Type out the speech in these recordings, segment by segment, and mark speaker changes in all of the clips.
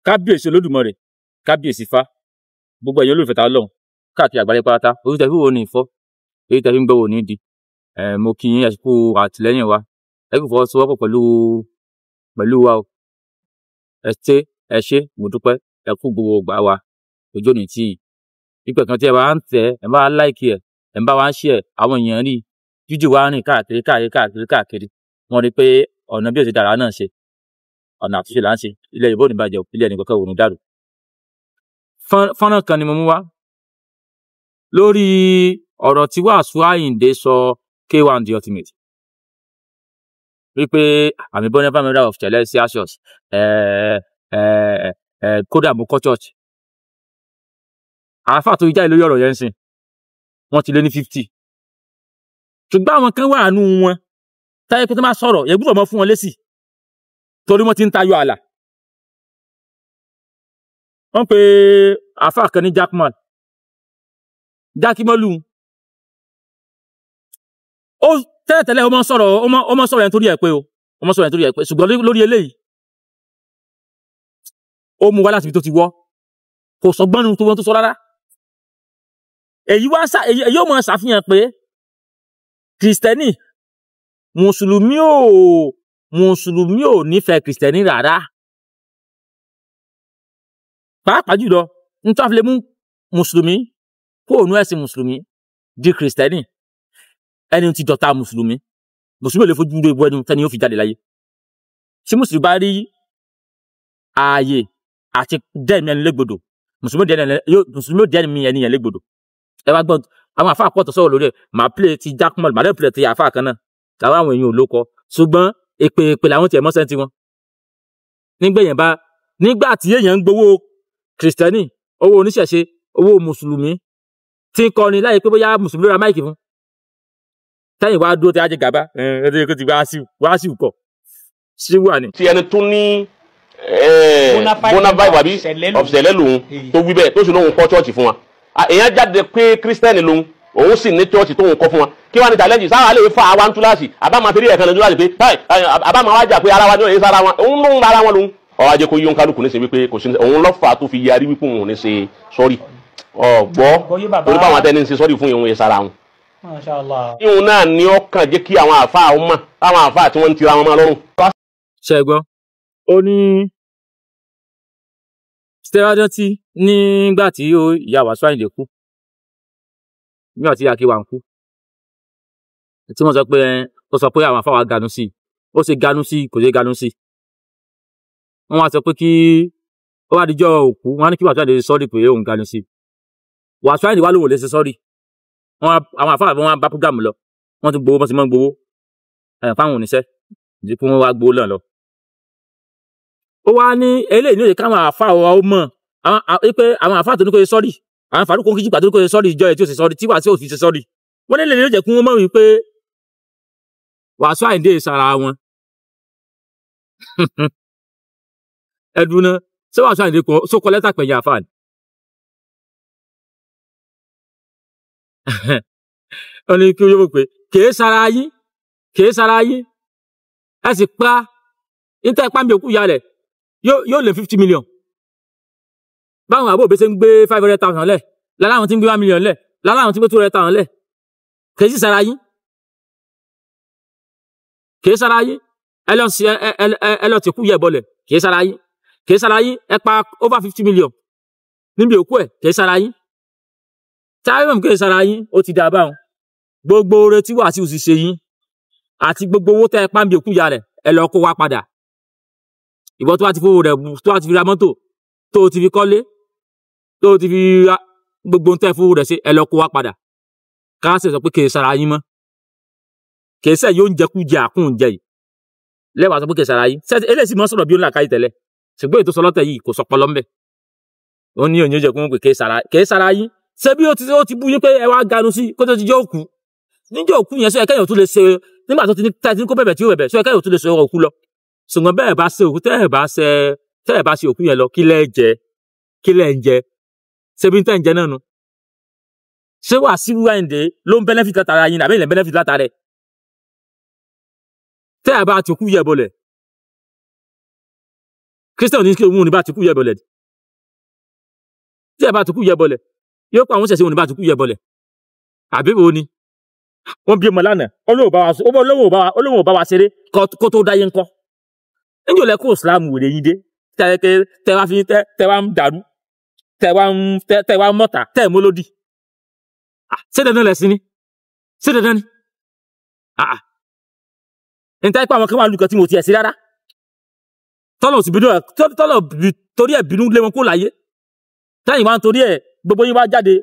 Speaker 1: Kábíyèsí Olódùmarè, kábíyèsí Ifá, gbogbo ẹ̀yin olólùfẹ́ ta Ọlọ́run káàkiri àgbáyé pátá, ojú tẹ fi wò ní ìfọ́, èyí tẹ fi ń gbọ́ wò ní di. Mo kí yín, ẹ kú àtìlẹ́yìn wa, ẹ kú fọwọ́sowọ́pọ̀ pẹ̀lú wa o. Ẹ ṣé, ẹ ṣé, mo dúpẹ́, ẹ kú gbogbo ìgbà wa, ojú òní tì yín. Ìpè kan tí ẹ bá ń tẹ, ẹ bá ń láìkì ẹ, ẹ bá wa ń ṣe ẹ, àwọn èèyàn rí fídíò wa rìn káàkiri káàkiri káàkiri káàkiri. Wọ́n rí pé ọ̀nà bí ó ti dára náà ṣe, ọ̀nà àtúnṣe là ń ṣe, ilẹ̀ Yorùbá ò ní bàjẹ́, ilẹ̀ ẹnì kọ̀ọ̀kan ò ní dàrú. Fọ́nrán kan ni mo mú wá lórí ọ̀rọ̀ tí Wasiu Ayinde sọ K1 The Ultimate, wípé àmì bọ́nẹ́fà member of Celestial Church, kódà mo kọ́ church. Àáfà tó jáde lórí ọ̀rọ̀ yẹn ń sìn, wọ́n ti lé ní 50. Ṣùgbọ́n àwọn kan wà nù wọn táyé pé tó máa sọ̀rọ̀ yẹn gbúdọ̀ mọ́ fún wọn lésì, torí wọ́n ti ń tayọ ààlà. Wọ́n pe àáfà kan ní Jackman, Jákímọ́lù. Ó tẹ́lẹ̀tẹ́lẹ̀ ó máa sọ̀rọ̀, ó máa sọ̀rọ̀ ẹni torí ẹ̀ pé o, ó máa sọ̀rọ̀ ẹni torí ẹ̀ pé, ṣùgbọ́n lórí eléyìí ó mú wá láti ibi tó ti wọ́, kò sọgbọ́n nínú tó wọ́n tó sọ rárá. Èyí wá sá, èyí ó máa ṣàfihàn pé Kìrìsìtẹ́nì, Mùsùlùmí ò nífẹ̀ẹ́ Kìrìsìtẹ́nì rárá. Pàápàá jùlọ, nítorí a fi lè mú Mùsùlùmí kó òun ẹ̀sìn Mùsùlùmí di Kìrìsìtẹ́nì, ẹni tí dọ̀tá Mùsùlùmí, Mùsùlùmí ò lè fojú ewu ẹni tẹ́ni yóò fi jáde láyé. Tí Mùsùlùmí bá rí ààyè àti dẹ́mi ẹni légbodò, Mùsùlùmí ò dẹ́mi ẹni yẹn légbodò. Ẹ wá gbọ́ àwọn àfáà pọ̀ tó sọ̀rọ̀ lórí ẹ̀, màá play ti Jackman, màá dẹ̀ play ti àfáà kan náà, tàwọn àwọn èèyàn ò lóko, ṣùgbọ́n èpè èpè làwọn tiẹ̀ mọ́ sẹ́ńtì wọn. Nígbà tí èèyàn ń gbowó Kìrìsìtẹ́nì, owó oníṣẹ̀ṣe, owó Mùsùlùmí, tí ń kọrin láyé pé bóyá Mùsùlùmí ló ra máìkì fún. Tẹ́yìn wá dúró tí a jẹ gàba, ẹ ti Wàsíù kọ̀, sí wà ní.
Speaker 2: Ti ẹni tó ní bona fide àbí ọ̀sẹ̀lẹ̀ lòun tó wí bẹ́ẹ̀ tó sì lóun kọ́ chọ́ọ̀chì fún wa. Èèyàn jáde pé Kírísítẹ́nì lòun, òun sì ní chọ́ọ̀chì tóun kọ́ fún wa. Kí wàá ní challenge sáwà lè fa àwa ń túláàsì, àbá máa fi rí ẹ̀kan lójú láti pé àbá máa wá jà pé ara wa ní òye sára wọn, òun ló ń ara wọn lòun. Ọ̀rọ̀ ajé kó yí òǹkálùkù ní ṣe wípé kò sí òun lọ́fà tó fi yarí wípé òun ò ní ṣe sọ́rí. Ọ̀gbọ́ torí báwọn atẹ́ni ń ṣe sọ́rí fún ìhun ìsara wọn. Ìhun náà ni ó kàn jẹ́ kí àwọn àáfàá ọmọ àwọn àáfàá tí wọ́n ń tira wọn máa lọ́rùn.
Speaker 1: Ṣẹ́gbọ́n, ó ní Stella-Dante nígbà tí ìyá Wasiu Ayinde kú, nígbà tí Akéwà ń kú, tí wọ́n sọ pé ó sọ pé àwọn àáfàá wa ganu sí i, ó ṣe ganu sí i, kò ṣe ganu sí i. Wọ́n wá sọ pé kí ó wá dijọ́ òkú, wọ́n á ní kí Wasiu Ayinde sọ́rí pé òun ganu sí i. Wasiu Ayinde wá lóun ò lè ṣe sọ́rí. Àwọn àfáà wọn bá program lọ, wọ́n ti gbowó, wọ́n ti mọ́ gbowó fáwọn oníṣẹ́, ìdí pé wọ́n wá gbowó náà lọ. Ó wá ní eléyìí ní òye káwọn àfáà wa ó mọ̀ pé àwọn àfáà tó ní kó ṣe sọ́rí, àwọn àfáà tó kó kíjìpá tó ní kó ṣe sọ́rí ìjọ ẹ̀ tí ó ṣe sọ́rí, tí Wasiu ò fi ṣe sọ́rí. Wọ́n ní eléyìí ló jẹ́ kí wọ́n mọ̀ wípé Wasiu Ayinde sara wọn. Ẹdùn náà, ṣé Wasiu Ayinde kọ lẹ́tà pẹ̀yìn àfáà ni? Ó ní kí ó yóò pé kèé sara yín, kèé sara yín, ẹ sì pa níta ipá mi òkú ìyá rẹ̀ yóò lé 50 million. Báwọn àbó òbí ṣe ń gbé 500,000 lẹ̀, lára àwọn tí ń gbé 1 million lẹ̀, lára àwọn tí ń gbé 200,000 lẹ̀, kèé sì sara yín, kèé sara yín, ẹ lọ tìkú yẹ bọlẹ̀, kèé sara yín, kèé sara yín, ẹ pa over 50 million níbi òkú ẹ, kèé sara yín. Táyọ̀ mọ̀ kí sara yín ó ti dà báwọn. Gbogbo oore tí Wasiu sì ṣe yín àti gbogbo owó tẹ́ ẹ pa ń bí òkú ìyá rẹ̀ ẹ lọ kó wá padà. Ìwọ tó bá ti fowó rẹ̀ tó bá ti fi ra mọ́tò tó ti fi kọ́lé tó ti fi ra gbogbo ohun tẹ́ ẹ fowó rẹ̀ ṣe ẹ lọ kó wá padà. Ká sì sọ pé kì í sara yín mọ́. Kì í sẹ́ yóò ń jẹ kú jẹ àkún jẹ yìí. Lẹ́wàá sọ pé kì í sara yín. Eléyìí sì mọ́ sọ̀rọ̀ bí ó ń là káyìí tẹ́lẹ̀. Ṣùgbọ́n ètò sọlọ́tẹ̀ yìí kò sọpọlọ ńbẹ̀. Ó ní òun yóò jẹ kó wọ́n pè kì í sara yín. Ṣé bí ó ti bú yín pé ẹ wá ganu sí kó tó ti jẹ́ òkú. Níjọ́ òkú yẹn sọ ẹ kẹ́yìn ò tún lè ṣe nígbà tó ti ní tẹ́tí kó bẹ̀bẹ̀ tí ó bẹ̀bẹ̀ sọ ẹ kẹ́yìn ò tún lè ṣe òkú lọ. Ṣùgbọ́n bẹ́ẹ̀ bá ṣe òkú tẹ́ẹ̀ bá ṣe òkú yẹn lọ kí lẹ́ jẹ, kí lẹ́ ń jẹ, ṣé bí tẹ́ ń jẹ náà nu. Ṣé Wasiu Ayinde ló ń benefit látara yín àbí ilẹ̀ benefit látara ẹ̀? Tẹ́ẹ̀ bá ti òkú yẹ bọlẹ̀. Christian ní kí òun ní bá ti kú yẹ bọ̀lẹ̀. Tí ẹ bá ti kú yẹ bọ̀lẹ̀, yóò pa àwọn ṣẹ̀ṣẹ̀ òun ní bá ti kú yẹ bọ̀lẹ̀. Àbí wo ni? Wọ́n bí ọmọ lánàá, olówó bá wa ṣeré kó tó dáyé ńkọ́. Níjọ́ lẹ kó Islam wèrè yín dé, tẹ wá fi tẹ wá ń dàrú, tẹ wá ń mọ̀ta, tẹ mọ́lódì. Ṣé dandan lẹ̀ sí ni? Ṣé dandan ni? Níta ipá àwọn kan wà lùkọ́ tí mo tiẹ̀ sí rárá. Tọ́lọ̀ sì bínú ẹ̀, tọ́lọ̀ torí ẹ̀ bínú lé wọn kó láyé. Tẹ́yìn wá ń torí ẹ̀ gbogbo yín wá jáde.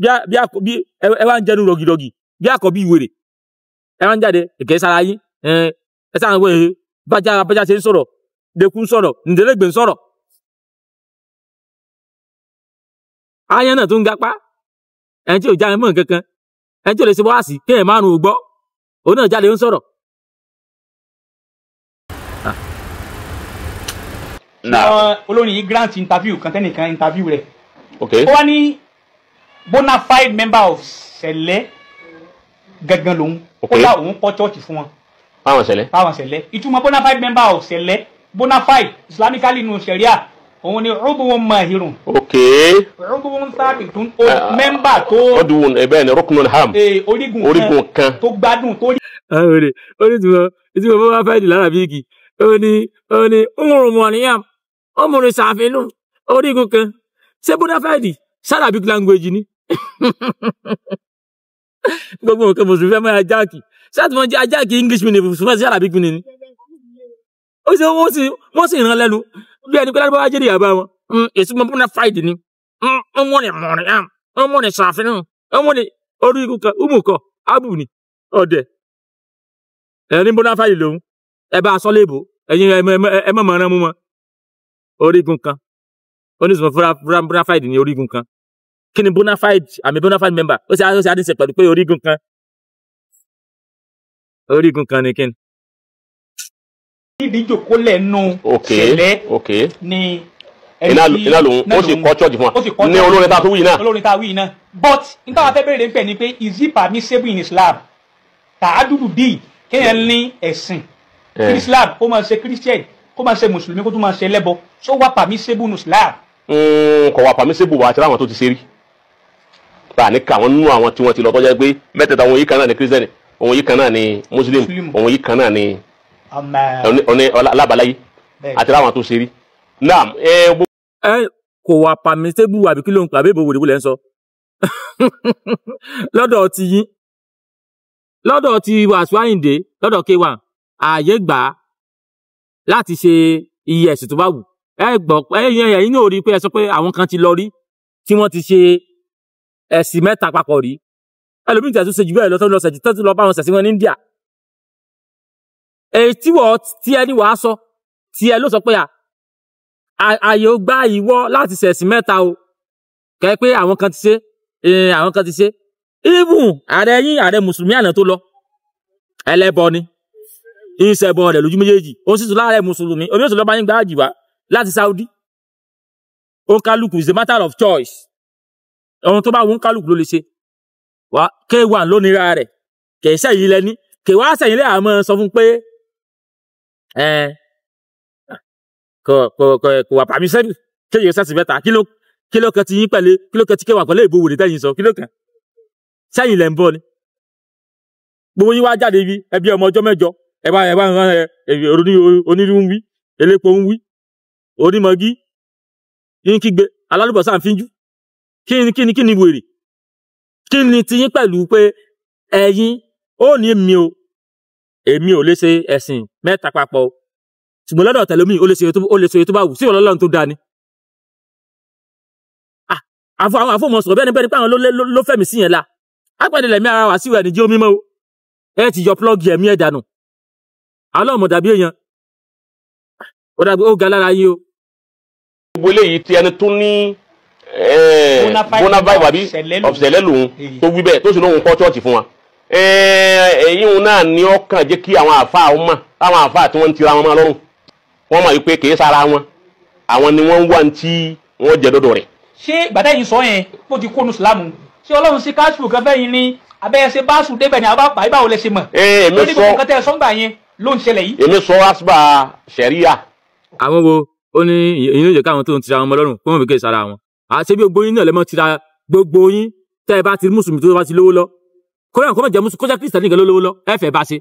Speaker 1: Bí ẹ wá ń jẹnu rọ̀gìrọ̀gì bí àkọ́bí ìwèrè. Ẹ wá ń jáde èké sára yín. Ẹ sára wọ ẹ bájá ṣe ń sọ̀rọ̀, dẹkùn ń sọ̀rọ̀, ǹdẹ́lẹ́gbẹ̀ ń sọ̀rọ̀. Ayán náà tó ń gapá. Ẹni tí ò jáde mọ́ nǹkan kan. Ẹni tí ò lè ṣe wáàsí kéèyàn márùn-ún gbọ́. Òun náà jáde ń sọ̀rọ̀.
Speaker 3: Olórin yìí grant interview kan tẹ́nìkan interview rẹ̀.
Speaker 2: Ok.
Speaker 3: Ó wá ní bona fide member of Sẹ̀lẹ́ gangan lòun.
Speaker 2: Ok.
Speaker 3: Ó dá òun kọ́ church fún wọn.
Speaker 2: Fáwọn Sẹ̀lẹ́.
Speaker 3: Fáwọn Sẹ̀lẹ́. Ìtumọ̀ bona fide member of Sẹ̀lẹ́, bona fide islamically nù sẹ̀ríà, òun ni udwun mahirun.
Speaker 2: Ok.
Speaker 3: Udwun thabitun, mẹ́mbà tó.
Speaker 2: Ọdún ẹ̀bẹ̀ ni rukunul ham.
Speaker 3: Orígun kan tó gbádùn tó rí.
Speaker 1: Àwọn èrè ìtumọ̀ bona fide lára bíìkì. Ó ní ọmọrùn ọmọrùn ṣàfihàn orígun kan. Ṣé bona fide Arabic language ni? Gbogbo nǹkan mùsùlùmí fẹ́ máa jáàkì. Ṣé àti wọ́n jẹ́ ajáàkì English meaning mùsùlùmí sí Arabic meaning ni? Ó ṣe wọ́n sì rán lẹ́nu bí ẹni pé lárúbáwá jẹ́ ìyàbá wọn. Èso mọ bona fide ni. Ọmọrùn ṣàfihàn ọmọrùn orígun kan umukan abu ni ọdẹ. Ẹni bona fide lòun. Ẹ bá aṣọ léèbó ẹ̀yin ẹ mọ̀ mọ̀ràn mú mọ́. Orígun kan. Oníṣòwò bona fide ni orígun kan. Kí ni bona fide? Àmì bona fide member. Ó ṣe àdìsẹ pẹ̀lú pé orígun kan. Orígun kan ni kí ni.
Speaker 3: Níbi ìjókòó lẹ́nu Sẹ̀lẹ́ ni
Speaker 2: iná lòun ó sì kọ́ church fún wa ní olórin tá a tó wí náà.
Speaker 3: Olórin tá a wí náà. But n táwa fẹ́ bẹ̀rẹ̀ ń pẹ̀ ni pé is it permissible in Islam? Tàádùdù bíi kéèyàn ní ẹ̀sìn Islam kó máa ṣe Christian kó máa ṣe mùsùlùmí kó tún máa ṣe ẹlẹ́bọ, so wà permissible in Islam.
Speaker 2: Kò wà permissible wà àti láwọn tó ti ṣe rí. Bá a ní ká àwọn nínú àwọn tí wọ́n ti lọ tọ́jà pé mẹ́tẹ̀ẹ̀ta òun yìí kan náà ni Christian, òun yìí kan náà ni Muslim, òun yìí kan náà ni alábàláyé àti láwọn tó ṣe rí. Naam.
Speaker 1: Ẹ kò wà permissible àbí kí ló ń pa àbí ìbò wòlíwò lẹ́ ń sọ. Lọ́dọ̀ ti yín, lọ́dọ̀ ti Wasiu Ayinde, lọ́dọ̀ K1, ààyè gbà á láti ṣe iye ẹ̀sìn tó bá wù. Ẹ gbọ́ ẹ̀yin náà rí i pé ẹ sọ pé àwọn kan ti lọ rí tí wọ́n ti ṣe ẹ̀sìn mẹ́ta papọ̀ rí. Ẹlòmíì tí a tún ṣe jù bẹ́ẹ̀ lọ tó lọ sẹ̀jì tó lọ bá wọn ṣẹ̀sìn wọn ní India. Èyí tí wọ́n tí ẹni wàá sọ tí ẹ ló sọ pé ààyè ó gbà ìwọ láti ṣẹ̀sìn mẹ́ta o. Kẹ́ pé àwọn kan ti ṣe, àwọn kan ti ṣe. Even ààrẹ yín ààrẹ mùsùlùmí àná tó lọ ẹlẹ́bọ ni. Ìṣẹ̀bọ rẹ̀ lójú méjèèjì. Ó sì tún láàrẹ mùsùlùmí. Omi òsùn lọ́ba yín gbá àjìwá láti Saudi. Ó kálukú is a matter of choice. Ohun tó bá wù ń kálukú ló lè ṣe. Wá K1 ló nira rẹ̀. Kì í sẹ́yìn lẹ́ní. Kì í wá sẹ́yìn lẹ́ àmọ́ sọ fún pé kò wà pàmísẹ́bì. Kéèyàn sẹ́sì mẹ́ta. Kí ló kan ti yín pẹ̀lú kí ló kan ti K1 pẹ̀lú ìbò wòlé tẹ́yìn sọ? Kí ló kan? Sẹ́yìn lẹ́ ń bọ̀ ni. Gbogbo yín wá jáde ibi ẹbí ọmọ ọjọ́ mẹ́jọ. Ẹ bá onírú ń wí, elépo ń wí, onímọ̀gí ń kígbe, alálùbọ̀sà ń fínjú. Kí ni wèrè? Kí ni tiyín pẹ̀lú pé ẹ̀yin ó ní èmi ò lè ṣe ẹ̀sìn mẹ́ta papọ̀ o. Ṣùgbọ́n lọ́dọ̀ tẹ̀lómi ó lè ṣe tó bá wù sí Ọlọ́run tó dáa ni. Àwọn àfọ̀mọ̀ sọ̀rọ̀ bẹ́ẹ̀ ni pé àwọn ló fẹ̀mí sí yẹn la. Àpẹẹrẹ lẹ̀mí ara wà síwẹ̀ níjẹ́ omi mọ́ o. Ẹ ti yọ plọ́ọ̀gì ẹ̀mí ẹ̀ dànù. Alọ́mọ dàbí èèyàn. Ó dàbí ó ga lára yín o.
Speaker 2: Gbogbo eléyìí tí ẹni tó ní bona fide àbí ọ̀sẹ̀lẹ̀ lòun tó wí bẹ́ẹ̀ tó sì lóun kọ́ chọ́ọ̀chì fún wa. Èyí òun náà ni ọkàn jẹ́ kí àwọn àáfàá ọmọ àwọn àáfàá tí wọ́n ń tira wọn máa lọ́rùn. Wọ́n mọ̀ wípé kì í sára wọn. Àwọn ni wọ́n ń wá tí wọ́n jẹ dọ́dọ̀ rẹ̀.
Speaker 3: Ṣé gbàtà yìí sọ yẹn bó ti kónú Ìsìlámù? Ṣé Ọlọ́run sí káṣù kan fẹ́yìn ni? Abẹ́yẹsẹ̀ báṣù débẹ̀ ni àbá pàì báwo lẹ ṣe mọ̀?
Speaker 2: Èmi
Speaker 3: Lórí
Speaker 2: sọ
Speaker 3: gbogbo nǹkan tẹ́ ẹ sọ́ngbà yẹn. Ló ń ṣẹlẹ̀ yìí.
Speaker 2: Èmi sọ asba sẹríà.
Speaker 1: Àwọn wo ó ní ìyẹn ló jẹ́ káwọn tó ń tira wọn mọ́ lọ́rùn kó mọ̀ bí kéè sára wọn. Àṣé bí gbogbo yín náà lẹ́mọ́ tira gbogbo yín tẹ́ ẹ bá ti mùsùlùmí tó bá ti lówó lọ. Kódà kó má jẹ́ mùsùlùmí kó jẹ́ kírísítẹ́nì nìkan ló lówó lọ ẹ fẹ́ bá ṣe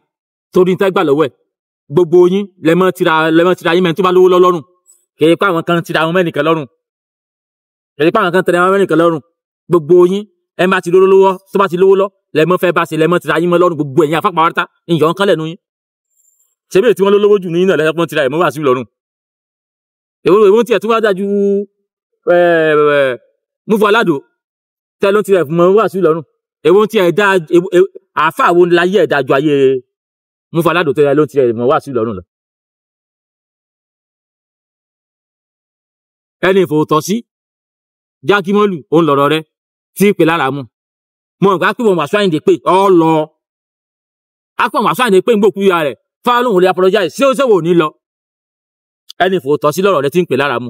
Speaker 1: torí tẹ́ gbà lọ́wọ́ ẹ̀. Gbogbo yín lẹ́mọ́ tira yín mẹ́ni tó bá lówó lọ lọ́rùn. Kì í pa àwọn kan tira wọn mẹ́nìkan lọ́rùn. Kì í pa àwọn kan tira wọn mẹ́nìkan lọ́rùn. Gbogbo yín ẹ má ti lówó lọ́wọ́ tó bá ti lówó lọ lẹ́mọ́ fẹ́ bá ṣe lẹ́mọ́ tira yín mọ́ lọ́rùn gbogbo ẹ̀yin afápàwárátá ìyọ̀ ń kán lẹ́nu yín. Ṣebí tí wọ́n ló lówó jù ní náà lẹ́yìn tira ẹ̀ mọ́ wá sí lọ́rùn. Èwo tiẹ̀ tún wá dájú Múfú Aládò tẹ́ ló ń tirẹ̀ mọ́ wá sí lọ́rùn. Èwo tiẹ̀ dá àáfàá wo láyé ẹ̀ dájú ayé Múfú Aládò tẹ́ ló ń tirẹ̀ mọ́ wá sí lọ́rùn lọ. Ẹni ìfòótọ́ sí Jákímọ́lù òun lọ̀rọ̀ rẹ tí pè lára mu. Mo rò pé wọn Wasiu Ayinde pé ọ lọ. Akpọ̀ Wasiu Ayinde pé ń gbòkú ya rẹ̀ fáwọn lòun lè apologize ṣé ó ṣe wò ní lọ. Ẹni ìfòótọ́ sí lọ̀rọ̀ rẹ tí ń pè lára mu.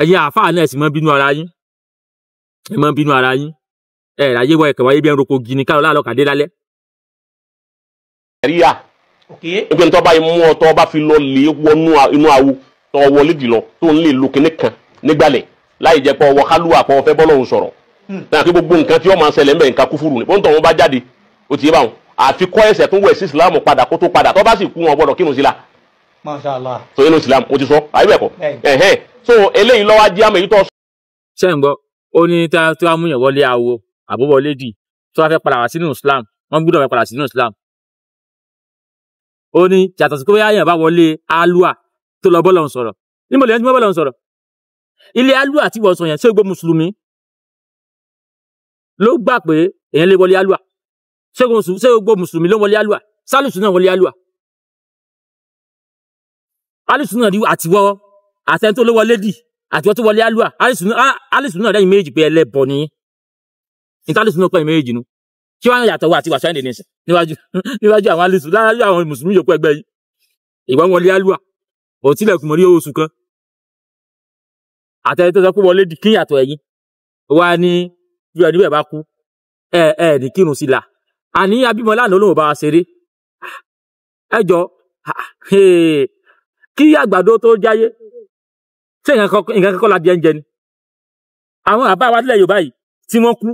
Speaker 1: Ẹ̀yin àáfàá náà sì máa ń bínú ara yín. Ẹ máa ń bínú ara yín. Ẹ ráyé wọ ẹ̀kẹ́ wáyé bí ẹn roko gini káàrọ̀ láàlọ́ kàdé lálẹ́.
Speaker 2: Sẹríà. Nígbà tó bá yẹ mú ọ tó bá fi lọ lè wọnú inú awo tó wọlé jùlọ tó ń lè lo kinní kan nígbàlẹ̀ láì jẹ́ pé ọwọ́ kálúwà pọ̀ fẹ́ bọ́lọ́hún sọ̀rọ̀. Náà kí gbogbo nǹkan tí ó máa ṣẹlẹ̀ ń bẹ̀ nǹkan kúfúrú ni. Bóńtọ̀ wọn bá jáde ó ti yé báwọn. Àfi kọ́ ẹsẹ̀ tó wẹ̀ sí ìsìlámù padà kó tó padà tó bá sì kú wọn gbọ́dọ̀ kírun sí la.
Speaker 3: Masha Allah.
Speaker 2: So inú ìsìlámù ó ti sọ àyè bẹ́ẹ̀ kọ́. Ẹ̀hẹ́n so eléyìí lọ́wọ́ ajé àmọ́ èyí tó.
Speaker 1: Ṣé ń gbọ́ ó ní tí wàá mú yàn wọlé awo àbúwọlé dì tó wàá fẹ́ padà wá sínú Islam wọ́n gbọ́dọ̀ fẹ́ padà sínú Islam. Ó ní yàtọ̀ sí pé bóyá yàn bá wọlé alua tó lọ bọ́lọ̀ ń sọ̀rọ̀ níbo lèyàn ti mọ́ bọ́lọ̀ ń sọ̀rọ̀ ilé alua tí wọ́n sọ yẹn ṣé gbogbo mùsùlùmí ló gbà pé èèyàn lè wọlé alua ṣé gbogbo mùsùlùmí ló wọlé alua sálùsù náà wọlé alua alùsù náà rí àtiwọ́ àtẹni tó ló wọlé dì àtiwọ́ tó wọlé alua alùsù náà lẹ́yìn méjì pé ẹlẹ́bọ ni níta alùsù náà pẹ́ méjì nu kí wọ́n yàtọ̀ wọ àti Wasiu Ayinde nìṣẹ́ níwájú àwọn alùsù láyé àwọn mùsùlùmí yòókù ẹgbẹ́ yìí ìwọ ń wọlé alua òtílẹ̀kùn mọ̀rí oṣù kan àtẹni tó sọ pé wọlé dì kí yàtọ̀ ẹ̀yìn wá ní bí ẹni bẹ́ẹ̀ bá kú ẹ ẹ ní kírun sí la àní abímọ lánàá olóhùn bá wa ṣeré ẹ jọ kí àgbàdo tó jáyé ṣé nǹkan kọ́kọ́ la bí ẹ ń jẹ ni àwọn àbá wa nílẹ̀ Yorùbá yìí tí wọ́n kú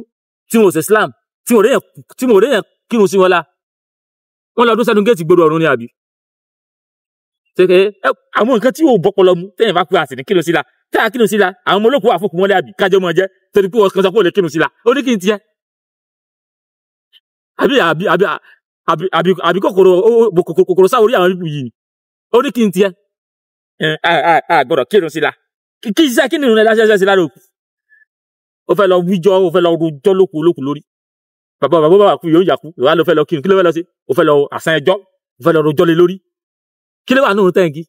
Speaker 1: tí wọn ò ṣe Islam tí wọn ò réyàn kírun sí wọn la wọn lọ dún sẹ́nu géètì gbòòrò ọ̀run ni àbí ṣe àwọn nǹkan tí yóò bọ́pọlọ mu tẹ́yìn bá pé àsìní kírun sí la tẹ́yà kírun sí la àwọn ọmọ olókùú àfọkù mọ́lẹ̀ àbí kájọ mọ́ jẹ́ torí pé wọ́n kan sọ pé ò lè kírun sí la ó ní kí n tiẹ̀ àbí àbí àbí àbí àbí àbí kòkòrò kòkòrò sáwọ orí àwọn bíbù yìí ó ní kí n tiẹ̀ ẹ gbọ́dọ̀ kírun sí la kí iṣẹ́ kí nìrun ẹ láṣẹ sí lára òkú ó fẹ́ lọ wíjọ́ ó fẹ́ lọ rojọ́ lókù olókù lórí bàbá bàbá bàbá kú yóò yàkú ìwà ló fẹ́ lọ kírun kí ló fẹ́ lọ sí ó fẹ́ lọ àṣà ẹjọ́ ó fẹ́ lọ rojọ́ lé lórí kí ló wà nínú tẹ́ǹkì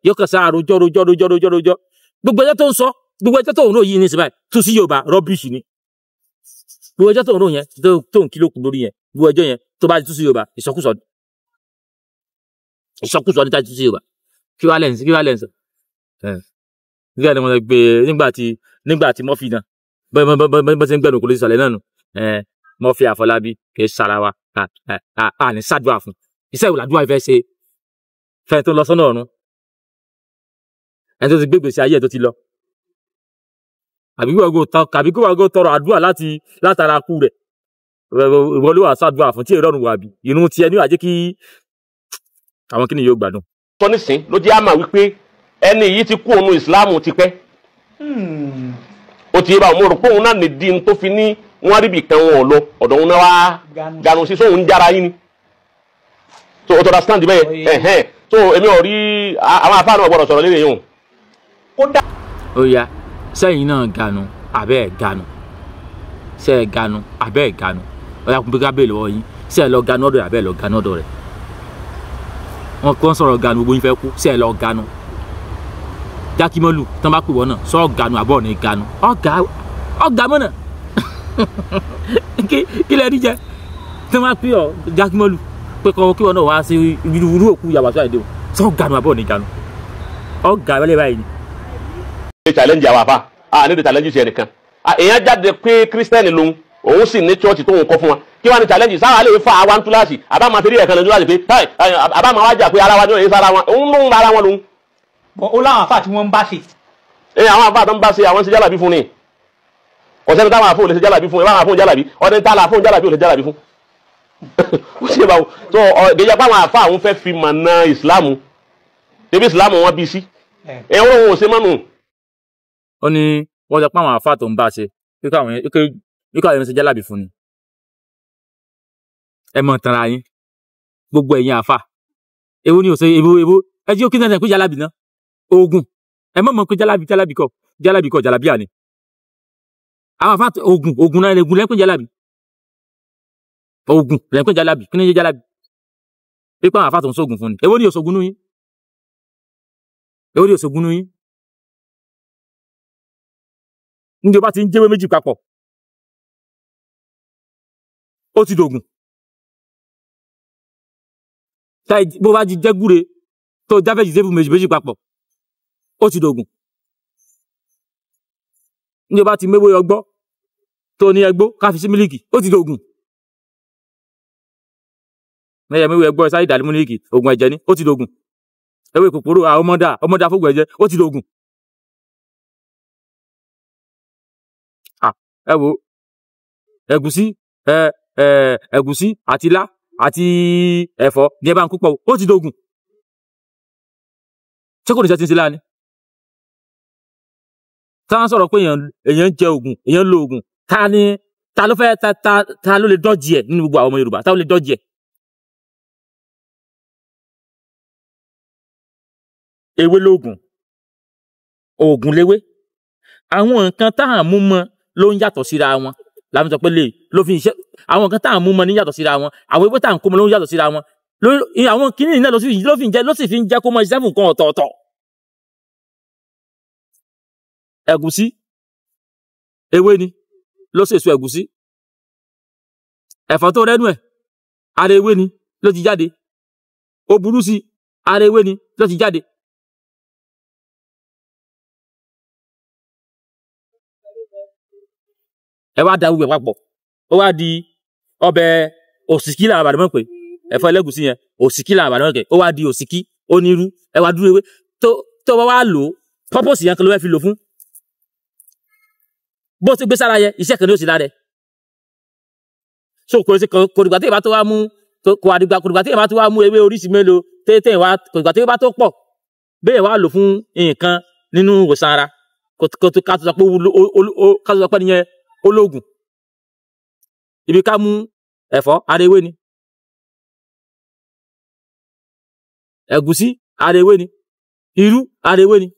Speaker 1: yóò kàn sáà rojọ́ rojọ́ rojọ́ rojọ́ rojọ́ gbogbo ẹjọ́ tó ń sọ gbogbo ẹjọ́ tó ń rò yìí ní ìsìnbáyìí tún sí Yorùbá rọ́bìṣì ni gbogbo ẹjọ́ tó ń rò yẹn tó ń kí ló kù lórí yẹn gbogbo ẹjọ́ yẹn tó bá tún sí Yorùbá ìsọkúsọ ìsọkúsọ ní tá tún sí Yorùbá kí wàá lẹ́yìn kí wàá lẹ́yìn sọ nígbà tí wọ́n gbé nígbà tí Murphy náà bẹ́ẹ̀ ṣe ń gbẹ̀rù kò lè sàlẹ̀ náà nù Murphy Àfọlábí kì í sara wa a ní sàdúrà fún iṣẹ́ ìwòlàdúrà ìfẹ́ ṣe fẹ́ tó lọ sọ́nà ọ̀run ẹni tó ti gbégbèsè ayé ẹ̀ tó ti lọ àbí kí wọ́n tọrọ àdúrà láti látara kú rẹ̀ ìwọ ló wà sàdúrà fún tí èrò ọ̀run wà bí inú tiẹ̀ ní wàá jẹ́ kí àwọn kíni yóò gbádùn.
Speaker 2: sọ nísìn ló jẹ́ àmà wípé ẹni yìí ti kú òun ìsìláàmù ti pẹ́ ó ti yé báwọn mo rò pé òun náà nìdí tó fi ní wọ́n rí ibì kan wọn ò lọ ọ̀dọ̀ òun náà wá ganu sí sóun ń jára yín ni so o tọ́ra stand bẹ́ẹ̀ ẹ̀hẹ́n so èmi ò rí àwọn afáàná gbọ́dọ̀ sọ̀rọ̀ lórí yìí o.
Speaker 1: ó yá sẹ́yìn náà ganu àbẹ́ ẹ̀ ganu sẹ́ ẹ̀ ganu àbẹ́ ẹ̀ ganu ó yá kún pé ká bèèrè lọ́wọ́ yín sẹ́ ẹ̀ lọ ganu ọ̀dọ̀ rẹ̀ àbẹ́ ẹ̀ lọ ganu ọ̀dọ̀ rẹ̀ wọn kò ń sọ̀rọ̀ ganu gbogbo yín fẹ́ kú sẹ́ ẹ̀ lọ ganu Jákímọ́lù tán bá pè wọ́n náà sọ ganu àbọ̀ ní ganu ọ̀gá ọ̀gá mọ́nà kí lẹ rí jẹ tí wọ́n á pè ọ́ Jákímọ́lù pé kọ́ kí wọ́n náà wá sí irú òkú ìyàwó àti àìdè o sọ ganu àbọ̀ ní ganu ọ̀gá wọlé báyìí ni.
Speaker 2: Ní challenge àwọn afa a ní de challenge ṣe nìkan èèyàn jáde pé kírísítẹ́nì lòun Òun sì ní chọ́ọ̀chì tóun kọ́ fún wa. Kí wàá ní challenge sáwà lè fa àwa ń túláàsì àbá máa fi rí ẹ̀kan lè túláàsì pé àbá máa wá jà pé ara wa ní òye sára wọn òun ló ń ra ara wọn lòun.
Speaker 3: Bọ̀ ó láwọn àfáà tí wọ́n ń bá ṣe.
Speaker 2: Ẹ àwọn àfáà tó ń bá ṣe àwọn ṣe jálàbí fún ni. Kò sẹ́ni táwọn àfóò lè ṣe jálàbí fún ẹ báwọn àfóò jálàbí ọdẹ tá la àfóò jálàbí ò lè jálàbí fún. Ó ṣe báwo tó ọ gẹ́gẹ́ báwọn àfáà àwọn fẹ́ fi mọ̀nà ìsìláàmù débi ìsìláàmù wọn bí sí. Ẹ wọ́n ò ṣe mọ́nù.
Speaker 1: Ó ní wọ́n sọ pé àwọn àfáà tó ń bá ṣe kíkọ́ àwọn ṣe jálàbí fún ni. Ẹ mọ̀ tanra yín gbogbo ẹ̀yin àfáà èwo ni ò ṣe èwo èwo ẹ jí ó kí ní ẹ̀ pé jálàbí náà oògùn ẹ mọ̀ mọ̀ pé jálàbí jálàbí kọ́ jálàbí kọ́ jálàbíà ni àwọn àfáà oògùn oògùn náà oògùn lẹ́pẹ́ jálàbí oògùn lẹ́pẹ́ jálàbí kí ni jẹ́ jálàbí pípa àwọn àfáà tó ń sóògùn fún ni èwo ni òṣògùn nú yín èwo ni òṣògùn nú yín níbi ó bá ti ń jẹ́wé méjì papọ̀ ó ti dògùn bó bá jẹ́ gúre tó jáfẹ́jì sébù méjì méjì papọ̀ ó ti dògùn ní o bá ti méwé ọgbọ́ tó ní ẹgbó ká fi sí mílíkì ó ti dògùn ẹyẹ méwé ẹgbọ́ sáré ìdàlú mílíkì ògùn ẹ̀jẹ̀ ni ó ti dògùn ewé kòkòrò àwọn ọmọdà ọmọdà fógùn ẹ̀jẹ̀ ó ti dògùn. Ẹ wo ẹ̀gúsí ẹ̀gúsí àti ilá àti ẹ̀fọ́ ní ẹ bá ń kó pọ̀ ó ti dògùn. Ṣé kò ní sẹ́ ti ń ṣe láàánú? Tá a sọ̀rọ̀ pé èèyàn ń jẹ oògùn èèyàn ń lo oògùn ta ni ta ló fẹ́ ta ta ta ló lè dọ́jì ẹ̀ nínú gbogbo àwọn ọmọ Yorùbá ta ló lè dọ́jì ẹ̀. Ewé lóògùn oògùn léwé àwọn nǹkan tá à ń mú mọ́ ló ń yàtọ̀ síra wọn làwọn sọ pé lè ló fi iṣẹ́ àwọn nǹkan tá à ń mú mọ́ ní yàtọ̀ síra wọn àwọn ewé tá à ń kó mọ́ ló ń yàtọ̀ síra wọn àwọn kìnìún náà ló sì fi ń jẹ́ kó mọ iṣẹ́ fún nǹkan ọ̀tọ̀ọ̀tọ̀. Ẹ̀gúsí ewé ni ló ṣèso ẹ̀gúsí ẹ̀fọ́ tó rẹ́nu ẹ̀ ara ewé ni ló ti jáde ó burú sí ara ewé ni ló ti jáde. Ẹ wá da gbogbo ẹ̀ papọ̀ ó wá di ọbẹ̀ òsìkí làwọn àbàdàn mọ̀ pé ẹ̀fọ́ ẹlẹ́gúsí yẹn òsìkí làwọn àbàdàn mọ̀ pé ó wá di òsìkí onírú ẹ wá dúró ewé tó wá lò ó purpose yẹn kan ló fẹ́ fi lò fún bó ti gbé sára yẹ iṣẹ́ kan ní òsì lára ẹ̀ so kò sí kò dìgbà tí ìbá tó wá mú kò àdìgbà kò dìgbà tí ìbá tó wá mú ewé oríṣi mélòó tètè wá kò dìgbà tí ìbá tó pọ̀ bẹ́ẹ̀ wá lò fún nǹkan nínú ìwòsàn ara kò tó ká tó sọ pé ká tó sọ pé nìyẹn ológun ibi ká mú ẹ̀fọ́ ara ewé ni ẹ̀gúsí ara ewé ni irú ara ewé ni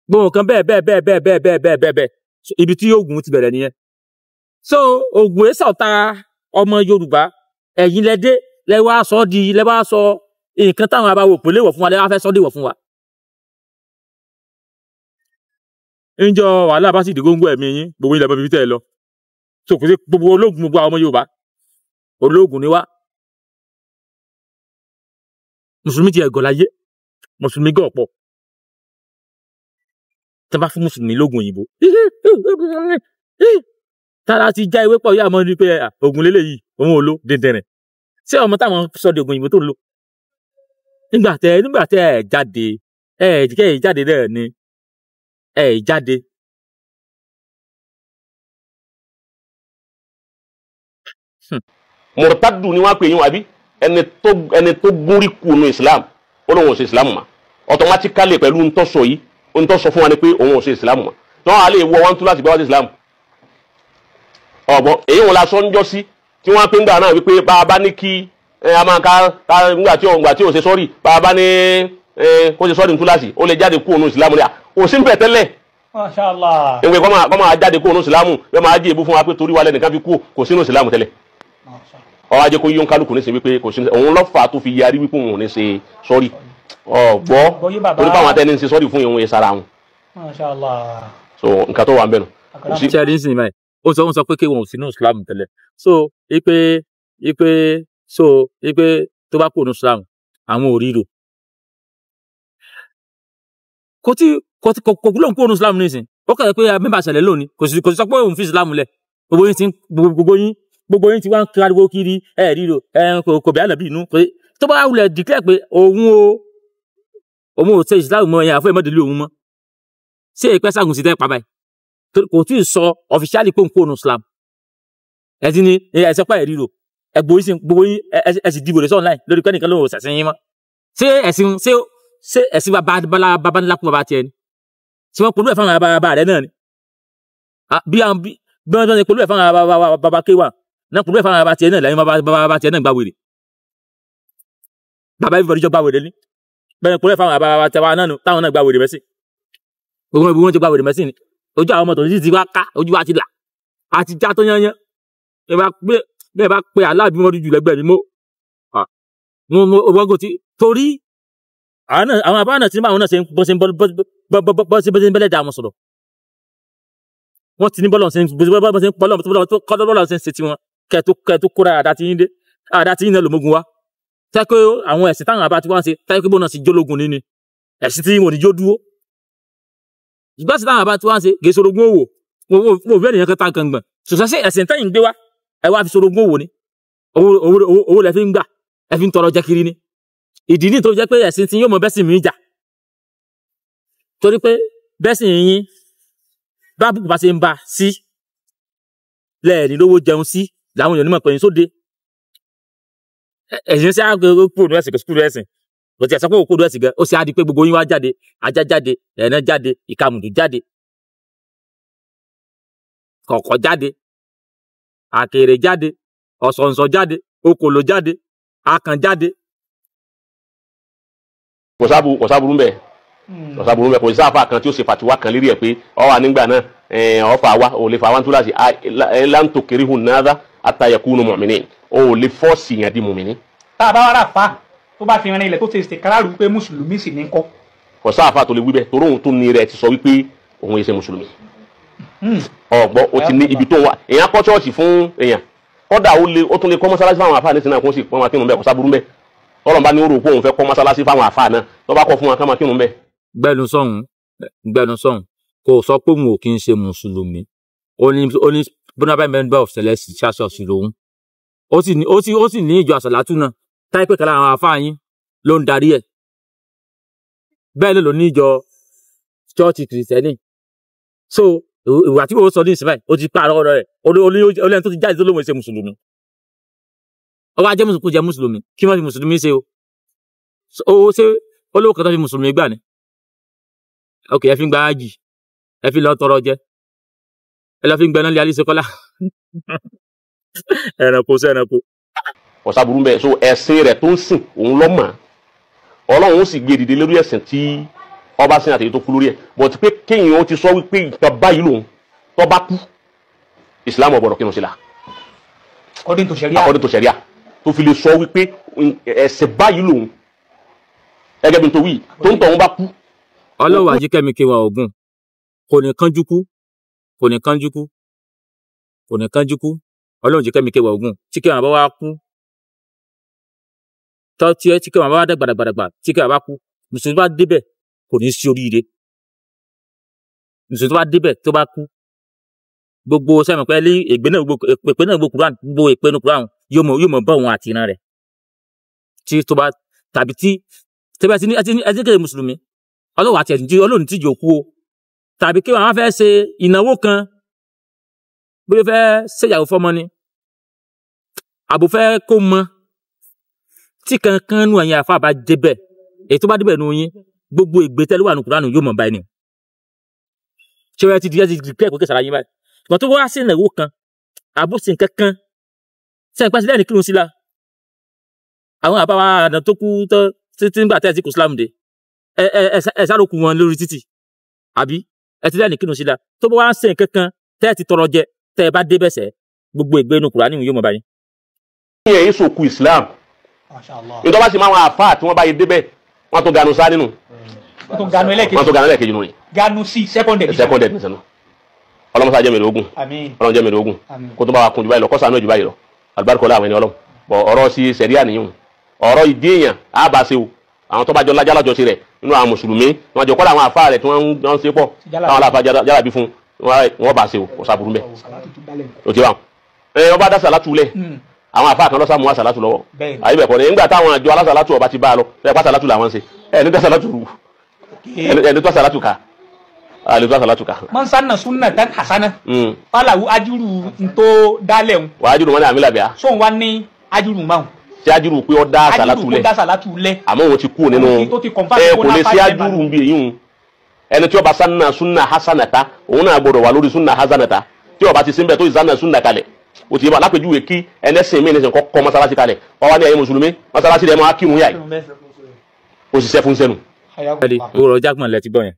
Speaker 1: gbogbo nǹkan bẹ́ẹ̀ bẹ́ẹ̀ bẹ́ẹ̀ bẹ́ẹ̀ bẹ́ẹ̀ bẹ́ẹ̀ bẹ́ẹ̀ bẹ́ẹ̀ bẹ́ẹ̀ ibi tí oògùn ti bẹ̀rẹ̀ nìyẹn. So oògùn èsà ọ̀tá ọmọ Yorùbá ẹ̀yin lẹ́dẹ́ lẹ́wọ́ aṣọ di lẹ́wọ́ aṣọ nǹkan táwọn abáwo pè léwọ̀ fún wa lẹ́wọ́ afẹ́ sọ déwọ̀ fún wa. Ǹjọ́ wàhálà bá sì dé góńgó ẹ̀mí yín gbogbo ilẹ̀ bíbí tẹ́ ẹ lọ. So kò sí gbogbo ológun gbogbo àwọn ọmọ Yorùbá ológun ni wá. Mùsùlùmí ti ẹ̀gọ́ láyé mùsùlùmí gọ̀ pọ̀ tẹ́ bá fún mùsùlùmí lóògùn òyìnbó tára ti já ewé pọ̀ yóò àmọ́ ní pé ògùn lélẹ̀ yìí òun ò lo dẹ̀dẹ̀rẹ̀ ṣé ọmọ táwọn sọ di ògùn òyìnbó tó ń lò nígbà tẹ ẹ jáde ẹ kẹ́ ẹ jáde náà ni ẹ jáde.
Speaker 2: Murtadu ni wọ́n pè yín àbí ẹni tó gúnrí kùnú Islam ó lóun ò ṣe Islam mọ́ automatically pẹ̀lú ntọ́sọ yìí ohun tó sọ fún wa ni pé òun ò ṣe ìsìlámù mọ́ tí wọ́n á lè wọ wọn tún láti gbé wá sí ìsìlámù ọ̀gbọ́n èyí wọn la sọ ń jọ sí tí wọ́n pín gbà náà wípé bá a bá ní kí a máa ká ńgbà tí ò ṣe sọ́ọ̀rì bá a bá ní kó ṣe sọ́ọ̀rì ntúláṣì ó lè jáde kú òun ìsìlámù ni à ò sí ń bẹ̀ tẹ́lẹ̀.
Speaker 3: Masha Allah.
Speaker 2: Ìwé kọ́ máa jáde kú òun ìsìlámù yóò máa jẹ́ ìbú fún wa pé torí wa lẹ́nìkan fi kú kò sínú ìsìlámù tẹ́lẹ̀. Ó wá jẹ́ kó yíyún kálukú ní ṣe wípé kò sínú òun lọ́fà tó fi yarí wípé òun ò ní ṣe sọ́ọ̀rì ọgbọ́ torí báwọn atẹni ń ṣe sọ́ọ̀rì fún ìwọ̀n ìsara wọn.
Speaker 3: Masha Allah.
Speaker 2: So nǹkan tó wà ń bẹ̀ nù.
Speaker 1: Ṣé ẹ ní sìn báyìí ó sọ pé kí wọn ò sínú Islam tẹ́lẹ̀ so ipe ipe so ipe tó bá kú ònú Islam àwọn ò ríro kò tí kò kò kúlò ń kú ònú Islam nísìn Ó kàn pé mẹ́mbà ṣẹlẹ̀ lónìí, kò sì sọ pé òun fi Islam lẹ̀. Gbogbo yín ti wá ń kariwo kiri, ẹ ríro, ẹ kò bí ànábì inú. Tó bá wulẹ̀ declare pé òun ò ṣe Islam mọ́, ẹ̀yìn àfọ́ ìmọ̀délé òun mọ́. Ṣé ìpẹ́ Ṣàgùn sí tẹ́ pa báyìí? Kò tí ì sọ officially pé òun kó òun Islam. Ẹ ti ní ẹ sọ pé ẹ ríro, ẹ gbogbo yín ẹ sì dìbò rẹ̀ sọ online lórí pé nìkan ló ń ṣẹ̀sìn yín mọ́. Ṣé ẹ̀sìn ṣé ẹ̀sìn bàbá ńlá kú bàbá tiẹ̀ ni? Ṣé wọ́n polú ẹ̀ fáwọn bàbá rẹ̀ náà ni? Bí wọ́n ṣe polú ẹ̀ fáwọn bàbá kéwà náà polú ẹ̀ fáwọn bàbá tiẹ̀ náà lẹ́yìn bàbá tiẹ̀ náà gba wèrè. Bàbá everybody jọ gba wèrè ni. Bẹ́ẹ̀ polú ẹ̀ fáwọn bàbá tiẹ̀ náà táwọn náà gba wèrè mẹ́sìn. Gbogbo ibi wọ́n ti gba wèrè mẹ́sìn ni. Ojú àwọn ọmọ tòun ti wá ká, ojú wa ti là. Àti já tó yányán. Bẹ́ẹ̀ bá pe aláàbí mọ́dún jù lẹ́gbẹ̀ẹ́ mi mọ́. Wọ́n kò tí torí àwọn àbá náà tí báwọn náà ṣe ń bọ́lẹ̀ dá wọn sọ̀rọ̀. Wọ́n ti ní bọ́lọ̀ ṣe ń bọ́lọ̀ ṣe ń ṣe tiwọn kẹ́ẹ̀tó kóra àdá tí yín dé àdá tí yín náà lòmógun wá. Tẹ́kọ̀ àwọn ẹ̀sìn táwọn àbá tí wọ́n ṣe tẹ́kọ̀ bọ́ọ̀ náà sì jólógun níní ẹ̀sìn tí wọn ò ní jó dúró. Ìgbà tí táwọn àbá tí wọ́n ṣe kì í sorogún òwò wọn ò fẹ́ nìyẹn kẹta kan gbọ̀n. Ṣùgbọ́n sí ẹ̀sìn tẹ́yìn gbé wá ẹ wá fi sorogún òwò ni owó lẹ fi ń gbà ẹ fi ń tọrọ jẹ kiri ni. Ìdí ní tó jẹ́ pé ẹ̀sìn tí yóò mọ bẹ́sìn mi jà torí pé bẹ́sìn yín bá bùkún bá ṣe ń bá sí lẹ́ẹ̀ni lówó jẹun sí làwọn èèyàn onímọ̀ pẹ̀yìn sóde. Ẹ̀sìn sí àgbẹ̀ kúrò ní ẹ̀sìn kò sí kúrò ẹ̀sìn kò tí ẹ̀ sọ pé òkúrò ẹ̀sìn gan ó sì á di pé gbogbo yín wá jáde ajá jáde ẹ̀nà jáde ìkàmùdù jáde kọ̀kọ̀ jáde àkèrè jáde ọ̀sọ̀ǹsọ̀ jáde okòlò jáde akàn jáde.
Speaker 2: Kò sábúrú mbẹ kò sábúrú mbẹ kò sáfà kan tí ó ṣe fàtiwá kan lérí ẹ pé ọ wà nígbà náà ọfà wa ò lè fà wá túláàsì láǹtò kiri hùn náà àtàyẹkùnú mọ̀mìnì ò lè fọ́ọ̀sì yẹn di mọ̀mìnì.
Speaker 3: Tá a bá wà rà fa tó bá fi rin ilẹ̀ tó ṣe ṣèkáràrú pé mùsùlùmí sì ní kọ́.
Speaker 2: Kò sáfà tó lè wí bẹ́ẹ̀ torí òun tó ní rẹ̀ ti sọ wípé òun ṣe mùsùlùmí. Ọ̀gbọ́ ó ti ní ibi tó wà èèyàn kọ́ ṣọ́ọ̀ṣì fún èèyàn kọ́dà ó tún lè kọ́ mọ́sálásí fáwọn àfáà nísìnyí náà kó sì pọ́n máa kírun bẹ́ẹ̀ kò sábúrú bẹ́ẹ̀ tọ́lọ̀ bá ní ó rò pé òun fẹ́ kọ́ mọ́sálásí fáwọn àfáà náà tó bá kọ́ fún wọn ká máa kírun bẹ́ẹ̀.
Speaker 1: Gbẹnu sọ̀hún kò sọ pé òun ò kí ń ṣe mùsùlùmí ó ní bónábà member of Celestial Church lòun ó sì ní ìjọ àsàlátù náà táyé pé kàlà àwọn àfáà yín ló ń darí ẹ̀ bẹ́ẹ̀ ló ní ìjọ chọ́ọ̀chì kìrìsìtẹ́nì. So ìwà tí wọ́n sọ ní ìsìn báyìí ó ti pààrọ̀ ọ̀rọ̀ rẹ̀ olóyún tó ti jáde tó lóun ṣe mùsùlùmí. Ó wá jẹ́ mùsùlùmí kó jẹ́ mùsùlùmí kí wọ́n fi mùsùlùmí ṣe o. Ó ṣe olówó kan tó fi mùsùlùmí gbà ni. Ok ẹ fi ń gba ájì ẹ fi lọ tọrọ jẹ ẹ lọ fi ń gbẹná lé alíṣe kọ́lá. Ẹranko sí ẹranko.
Speaker 2: Kò sábúrú bẹ́ẹ̀ so ẹ̀sìn rẹ̀ tó ń sìn òun ló mọ̀ Ọlọ́run ó sì gbé dìde lórí ẹ̀sìn tí ọba sin àtẹ̀yẹ tó kú lórí ẹ̀ bọ̀t pé kéèyàn ó ti sọ wípé nǹkan báyìí lòun tó bá kú Islam ò gbọ́dọ̀ kírun sí la.
Speaker 3: According to Sharia.
Speaker 2: According to Sharia tó fi lè sọ wípé ẹ̀sìn báyìí lòun ẹgẹ́ bí n tó wí tó ń tọ̀ wọn bá kú.
Speaker 1: Ọlọ́wọ́ Ajíkẹ́mi Kéwà Ògùn kò ní kánjú kú kò ní kánjú kú kò ní kánjú kú Ọlọ́run Ajíkẹ́mi Kéwà Ògùn tí Kéwà bá wá kú tọ́ tí Kéwà bá wá dàgbàdàgbà tí Kéwà bá kú mùsùlùmí bá débẹ̀ kò ní sí oríire. Mùsùlùmí tó bá débẹ̀ tó bá kú gbogbo sẹ́mi pẹ́ lé ègbé náà gbogbo èpè náà gbogbo Kùránì gbogbo èpè nu Kùránì yóò mọ̀ bá òun àti ìran rẹ̀ tí tó bá tàbí tí tẹ́bí ẹtí ẹtí kéde mùsùlùmí ọlọ́wọ́ àti ẹ̀sìn tí ọlọ́run ti jòkú o tàbí kí wọ́n fẹ́ ṣe ìnáwó kan bóyá fẹ́ ṣèyàwó fọ́mọ ni àbò fẹ́ kó mọ tí kankan nù ẹ̀yìn àfa bá débẹ̀ èyí tó bá débẹ̀ nù yín gbogbo ìgbé tẹ́lẹ̀ wà nù Kùránì yóò mọ̀ báyìí ni ṣé wọ́n ti di ẹ ti di pẹ́ kókè sàlàyé báyìí ṣùgbọ́n tó wá sí ìnáwó kan àbó sí nǹkan kan sẹ́yìn pàṣẹ lẹ́yìn kírun sí la àwọn àbáwá àdán tó kú tó títí nígbà tẹ́ ẹ ti kò sílámù dé ẹ ẹ ẹ sáré kù wọn lórí títì àbí ẹ ti lẹ́yìn kírun sí la tó bá wá sí nǹkan kan tẹ́ ẹ ti tọrọ jẹ tẹ́ ẹ bá dé bẹ̀sẹ̀ gbogbo ìgbé inú Kùránì yóò mọ̀ báyìí.
Speaker 2: Ìyẹn yìí sòkú Islam nítorí wọ́n sì máa wọn àfáà tí wọ́n bá yẹ débẹ̀ wọ́n tó ganu sá nínú
Speaker 3: wọ́n tó ganu ẹlẹ́kejì
Speaker 2: wọ́n tó ganu ẹlẹ́kejì nù ni.
Speaker 3: Ganu sí second edition.
Speaker 2: Second edition nù. Ọlọ́mọsá jẹ́ mẹ́rin ogun ọlọ́mọ jẹ́ mẹ́rin ogun kó tó bá wa kun jù báyìí lọ kọ́sà náà jù báyìí lọ alùbáríkọ́ láwọn ẹni ọlọ́m bọ̀ ọ̀rọ̀ sí sẹ̀ríà nìyẹn ọ̀rọ̀ ìdí èèyàn á bá ṣe o Àwọn tó bá jọ lájà lájọṣe rẹ̀ nínú àwọn mùsùlùmí wọn jọ kọ́lá àwọn àfa rẹ̀ tí wọ́n ń ṣe pọ̀ táwọn aláfa jálàbí fún wọn bá ṣe o, kò sábúrú mbẹ. O ti bá wọn. Ẹ ọba dá sàlátù lẹ̀, àwọn àfa kan lọ́sàmú àsàlátù lọ́wọ́. Àyè bẹ̀ kọ́ ni nígbà táwọn àjọ alásàlátù ọba ti bá a lọ, ẹ pa sàlátù làwọn ṣe. Ẹ ní dá sàlátù rú. Ẹ ní tó sàlátù ká. Ẹ ní tó sàlátù ká.
Speaker 3: Man sanna sunnatan hasana. Falahu ajru ntó dálẹ̀ ń.
Speaker 2: Wà á jùlọ wọn ní àmì làbíà.
Speaker 3: Sóun wá ní ajuru máa.
Speaker 2: Ṣé ajuru pé ó dá sàlátù lẹ̀?
Speaker 3: Ajuru kó dá sàlátù lẹ̀.
Speaker 2: Àmọ́ òun ti kú nínú ẹ kò lè ṣe ajuru ń bí èyí ń. Ẹni tí ó bá sanna sunna hasanata, òun náà gbọ́dọ̀ wà lórí sunna hasanata. Tí ó bá ti sínbẹ̀ tó ìsanna sunna kalẹ̀. O ti yé ba lápèjúwe kí ẹlẹ́sìn mi nìsín kọ́ mọ́sálásí kalẹ̀. Wọ́n wá ní ẹ̀yin mùsùlùmí, mọ́sálásí rẹ̀ máa kírun yà yìí. Ó sì sẹ́ fún sẹ́nu.
Speaker 1: Ọ̀rọ̀ jágbọ̀n lẹ ti gbọ́ yẹn.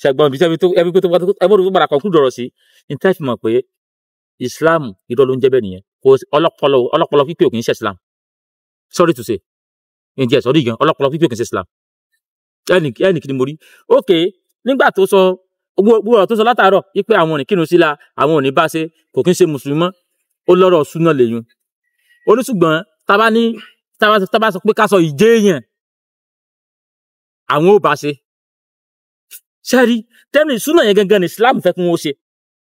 Speaker 1: Ṣẹ̀gbọ́n ibi tẹ́bi tó ẹbí tó ẹbí tó padà conclude ọ̀rọ̀ sí, ní tẹ́ fi mọ̀ pé Islam irọ́ ló ń jẹ́ bẹ́ẹ̀ nìyẹn. Kò ọlọ́pọlọ pípé ò kì í ṣe Islam. Sorry to say. Ǹjẹ́ sọ́rí gan, ọlọ́pọlọ pípé ò kì í ṣe Islam. Ẹnì kí ni mo rí? Ok, nígbà tó sọ gbogbo ọ̀rọ̀ tó sọ látàárọ̀ wípé àwọn ò ní kírun sí la, àwọn ò ní bá ṣe, kò kí ń ṣe mùsùlùmí mọ́, ó lọ́rọ̀ súná lèyún. Ó ní ṣùgbọ́n tá bá sọ pé ká sọ ìjẹ́ èèyàn, àwọn ò bá ṣe. Ṣẹ́rí, tẹ́lẹ̀ súná yẹn gangan ní Islam fẹ́ kí wọ́n ṣe,